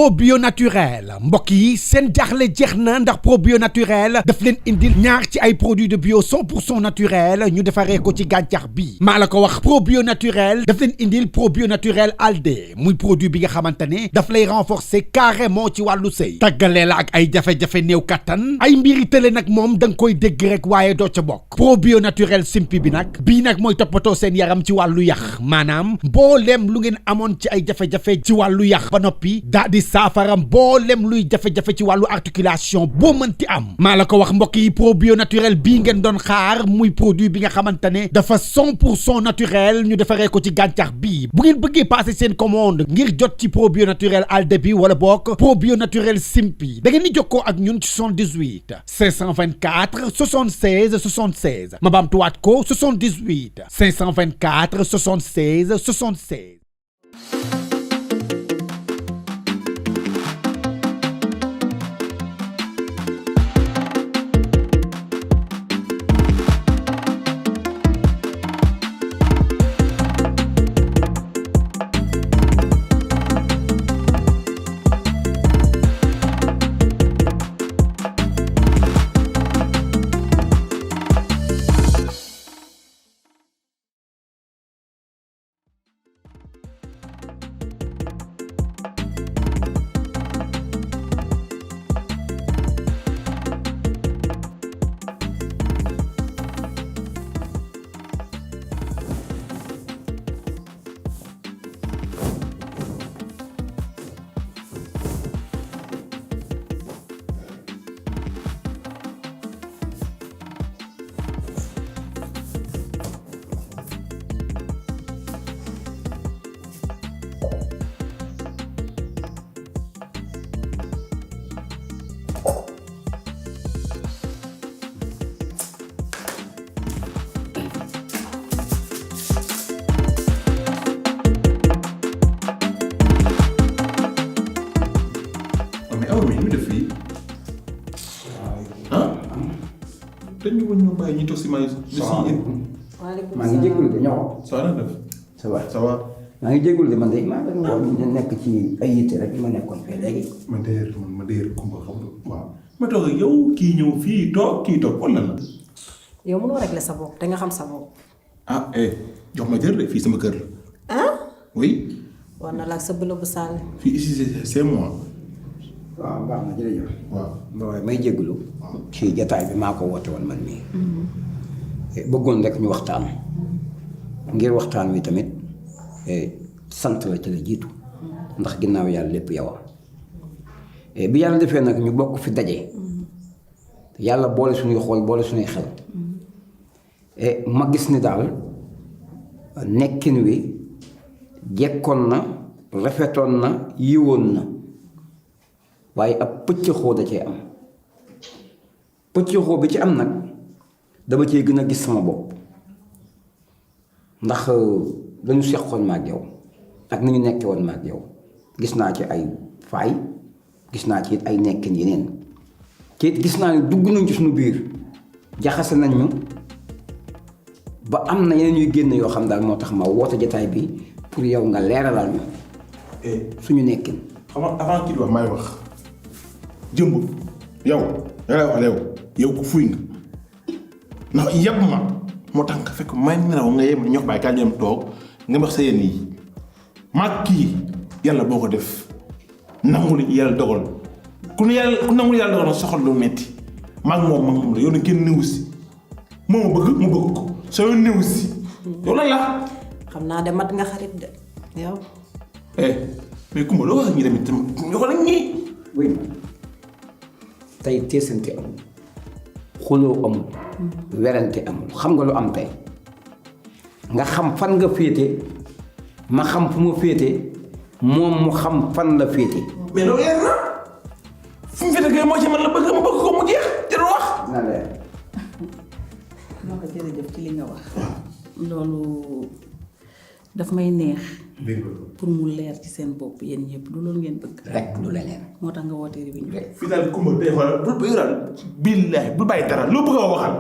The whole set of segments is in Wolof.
probio naturel mbokk yi seen jaaxle jeex na ndax probio naturel daf leen indil ñaar ci ay produits de bio 100% naturel ñu defaree ko ci gàncax bi maa la ko wax probio naturel daf leen indil probio naturel alde muy produit bi nga xamante ne daf lay renforcer carrément ci wàllu sëy tàggalee la ak ay jafe-jafe néew kattan ay mbiri tële nag moom da nga koy dégg rek waaye doo ca bokk probio naturel simpi bi nag bii nag mooy toppatoo seen yaram ci wàllu yax maanaam mbooleem lu ngeen amoon ci ay jafe-jafe ci wàllu yax ba noppi daa di saafara mbooleem luy jafe-jafe ci wàllu articulation boo mënti am maa la ko wax mbokk yi probio naturel bii ngeen doon xaar muy produit bi nga xamante ne dafa 100% naturel ñu defaree ko ci gàncax bii bu ngeen bëggee passer seen commande ngir jot ci probio naturel alde bi wala bokk probio naturel simpi da ngeen di jokkoo ak ñun ci 78 524 76 76 ma baamtuwaat ko 78 524 76 76. dañu woon ñu bàyyi ñu toog si may. maa ngi jégalu de ñoo. ça va def. ça va ça va. maa ngi jégalu de man de maa ngi woon ñu nekk ci ay yitte rek ma nekkoon fii léegi. man de kumba xam nga waaw. ma toog ak yow kii ñëw fii toog kii toog wala la. yow mënoo régler sa bopp te nga xam sa bopp. ah jox ma jër de fii sama kër la. ah. oui. war na la ak sa bële bu sàll. fii ici c'est moi. waaw baax na jërëjëf. waaw. waaye may jégalu. ci jataay bi maa ko woote woon man mii. bëggoon rek ñu waxtaan. ngir waxtaan wi tamit sant la ci la jiitu. ndax ginnaaw yàlla lépp yow bi yàlla defee nag ñu bokk fi daje. yàlla boole suñuy xool boole suñuy xel. ma gis ni daal nekkin wi jekkoon na rafetoon na yiwoon na waaye ab pëccëxoo da cee am pëccëxoo bi ci am nag dama cee gën a gis sama bopp ndax dañu seqoon ma ak yow ak ni ñu nekkee woon ma ak yow gis naa ci ay faay gis naa ci it ay nekkin yeneen ci it gis naa ni dugg nañ ci suñu biir jaxase nañ ñu ba am na yeneen ñuy génn yoo xam daal moo tax ma woote jataay bi pour yow nga leeralal ñu suñu nekkin. xam nga avant kii di wax maay wax jëmb yow da ngay wax yow ku fuy nga ndax yab ma moo tax nga fekk may nelaw nga yem ñox bàyyi kaa ñu dem toog nga wax sa yenn yi maag kii yàlla boo ko def nangu li yàlla dogal ku nangu yàlla dogal na soxal lu metti maag moom la yow na kenn néew si moo ma bëgg mu bëgg ko soo yoon néew si yow lan la xam naa de mat nga xarit de yow. mais Kumba loo wax ak ñi tamit ñoo ko nag ñii. oui tey teesante amul xuloo amul werante amul xam nga lu am tey nga xam fan nga féete ma xam fu ma féete moom mu xam fan la féete. mais loolu leer na fu mu féete kay moo ci man la bëgg ma bëgg ko mu jeex jarul wax. na leer. moo ko jërëjëf ci li nga wax. loolu daf may neex. pour mu leer ci seen bopp yéen ñëpp du loolu ngeen bëgg. rek du leneen. moo tax nga woote réunion. fii daal Kumba tey xoolal bul bëgg billaahi bul bàyyi dara loo bëgg a waxal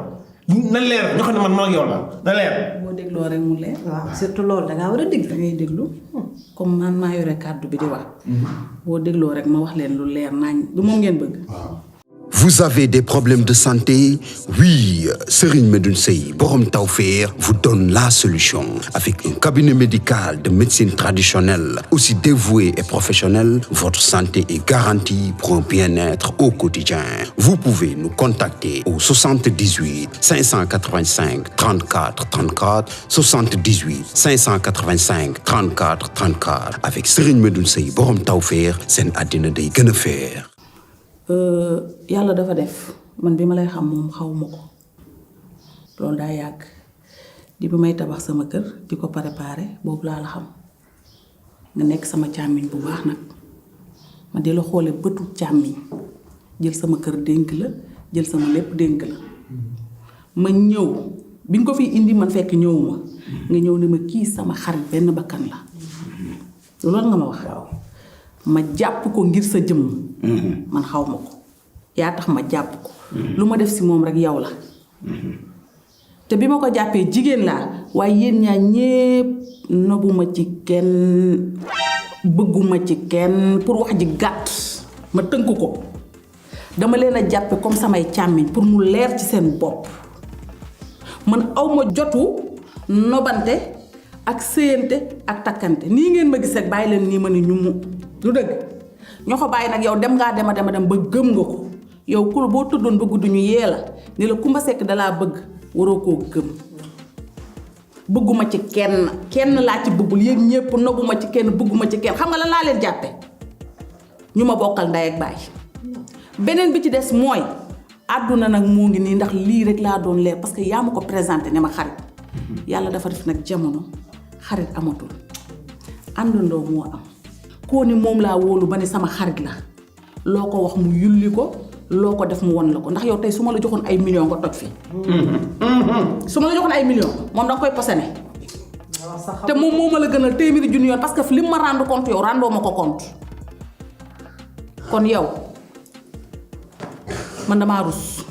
na leer ñoo xam ne man ak yow la na leer. boo dégloo rek mu leer. waaw surtout loolu da ngaa war a déglu. da ngay déglu. comme man maa yore kàddu bi di wax. boo dégloo rek ma wax leen lu leer nañ du moom ngeen bëgg. Vous avez des problèmes de santé? Oui, Serigne Medoune Sey Borom Tawfekh vous donne la solution. Avec un cabinet médical de médecine traditionnelle, aussi dévoué et professionnel, votre santé est garantie pour un bien-être au quotidien. Vous pouvez nous contacter au 78 585 34 34, 78 585 34 34. Avec Serigne Medoune Sey Borom Tawfekh, seen àddina day gën a feer. yàlla dafa def man bi ma lay xam moom xawuma ko loolu daa yàgg di bi may tabax sama kër di ko préparer boobu laa la xam nga nekk sama càmmiñ bu baax nag ma di la xoole bëtu càmmiñ jël sama kër dénk la jël sama lépp dénk la ma ñëw bi nga ko fi indi man fekk ñëwuma nga ñëw ne ma kii sama xarit benn bakkan la loolu nga ma wax ma jàpp ko ngir sa jëmm man xaw ma ko yaa tax ma jàpp ko lu ma def si moom rek yow la te bi ma ko jàppee jigéen laa waaye yéen ñaa ñépp nobuma ci kenn bëgguma ci kenn pour wax ji gàtt ma tënk ko dama leen a jàppe comme samay càmmiñ pour mu leer ci seen bopp man awma jotu nobante ak séyante ak takkante nii ngeen ma gis rek bàyyi leen nii ma ni ñu mu lu dëgg ñoo ko bàyyi nag yow dem ngaa dema dem ba gëm nga ko yow kul boo tëddoon ba gudd ñu yee la ni la Kumba Sekk dalaa bëgg waroo koo gëm bëgguma ci kenn laa ci bëggul yéen ñépp nobuma ci kenn bëgguma ci kenn xam nga la laa leen jàppe ñu ma bokkal ndey ak baay beneen bi ci des mooy àdduna nag moo ngi nii ndax lii rek laa doon leer parce que yaa ma ko présenté ne ma xarit yàlla dafa def nag jamono xarit amatul àndandoo moo am koo ni moom laa wóolu ba ne sama xarit la loo ko wax mu yulli ko loo ko def mu won la ko ndax yow tey su ma la joxoon ay millions nga toj fi su ma la joxoon ay millions moom danga koy posene te moom moo ma la gënal téeméeri junni yoon parce que li ma rendre compte yow rendoo ma ko compte kon yow man damaa rus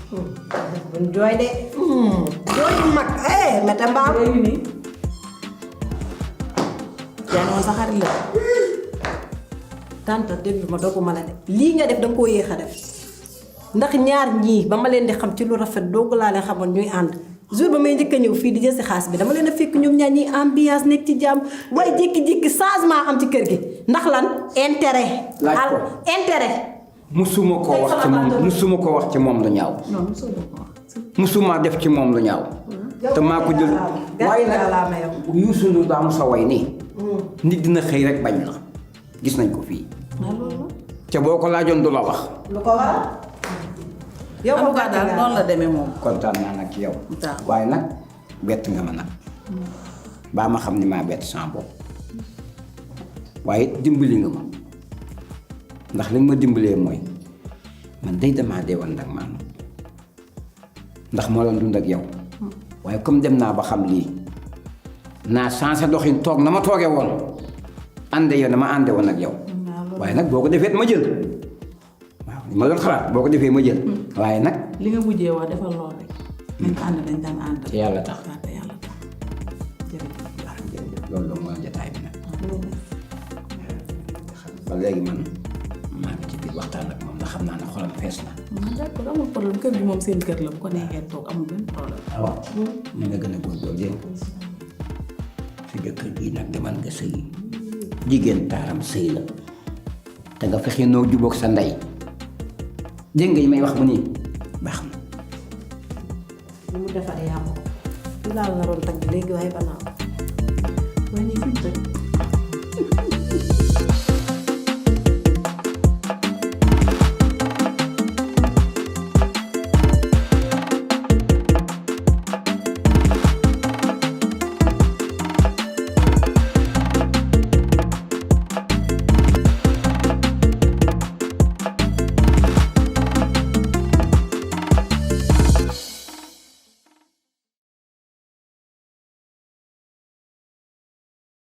buñ jooy de jooy mag mete mbaam léegi nii yaa ne woon sa xarit la tante déglu ma dogguma la de lii nga def danga koo yéex a def ndax ñaar ñii ba ma leen di xam ci lu rafet dogg laa leen xamoon ñuy ànd jour ba may njëkk a ñëw fii di jël si xaas bi dama leen a fekk ñoom ñaar ñiy ambiance nekk ci jàmm waaye jékki-jékki changement am ci kër gi ndax lan intérêt laaj ko intérêt musuma ko wax ci moom musuma ko wax ci moom lu ñaaw musuma def ci moom lu ñaaw te maa ko jël waaye nag Youssou Ndour daa mu sa way nii nit dina xëy rek bañ la gis nañ ko fii ca boo ko laajoon du la wax lu ko waral yow en tout cas daal noonu la demee moom kontaan naa nag ci yow waaw. waaye nag bett nga ma nag baa ma xam ni maa bett sama bopp waaye dimbali nga ma ndax li nga ma dimbalee mooy man day damaa dee woon nag maanaam ndax moo doon dund ak yow waaye comme dem naa ba xam lii naa changé doxin toog na ma toogee woon ànde yow na ma ànde woon ak yow waaye nag boo ko defee ma jël waaw li ma doon xalaat boo ko defee ma jël waaye nag li nga mujjee wax defal lool rek nañ ko ànd dañ daan ànd te yàlla tax waaw te yàlla tax jërëjëf loolu la mooy jotaay bi nag ba léegi man maa ngi ci biir waxtaan ak moom ndax xam naa ne xolam fees na d'accord amul problème kër gi moom seen kër la bu ko neexee toog amul benn problème waaw ñu nga gën a góorgóorlu dégg nga su jëkkër bii nag demal nga sëy jigéen taaram sëy la te nga fexe noo jubóog sa ndey dégg nga yi may wax mu nii baax na lu mu defar yaa ko fi laa la naroon tagg léegi waaye banaaw